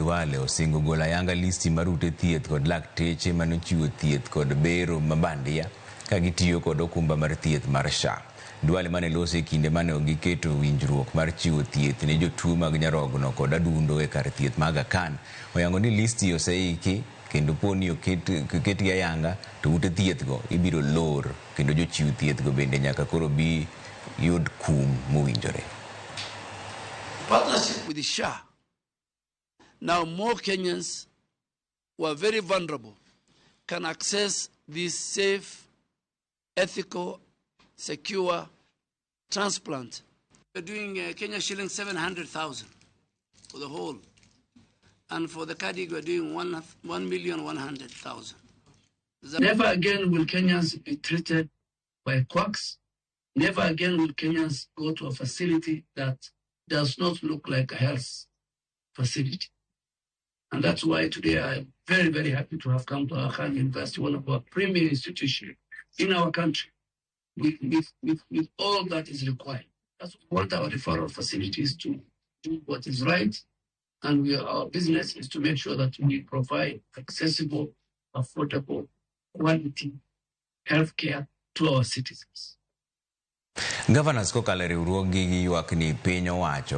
Duale osingo golo ayanga listi mar ute thieth kod lakteche manochiwo thieth kod bero mabandia ka gitiyo kod okumba mar thieth mar SHA. Duale mane loso e kinde mane giketo winjruok mar chiwo thieth ne jotuo mag nyarogno kod adundo e kar thieth ma Aga Khan oyango ni listi oseiki kendo poni oketgi ayanga to ute thieth go ibiro lor kendo jochiw thieth go bende nyaka koro bi yud kum mowinjore. Partnership with the SHA. Now more Kenyans who are very vulnerable can access this safe, ethical, secure transplant. We're doing Kenya shilling 700,000 for the whole. And for the cardiac, we're doing 1,100,000. Never again will Kenyans be treated by quacks. Never again will Kenyans go to a facility that does not look like a health facility. And that's why today I'm very, very happy to have come to Aga Khan University, one of our premier institutions in our country, with all that is required. That's what our referral facilities to do what is right. And our business is to make sure that we provide accessible, affordable, quality healthcare to our citizens. Governors kokalo e riwruog gi giywak ni piny owacho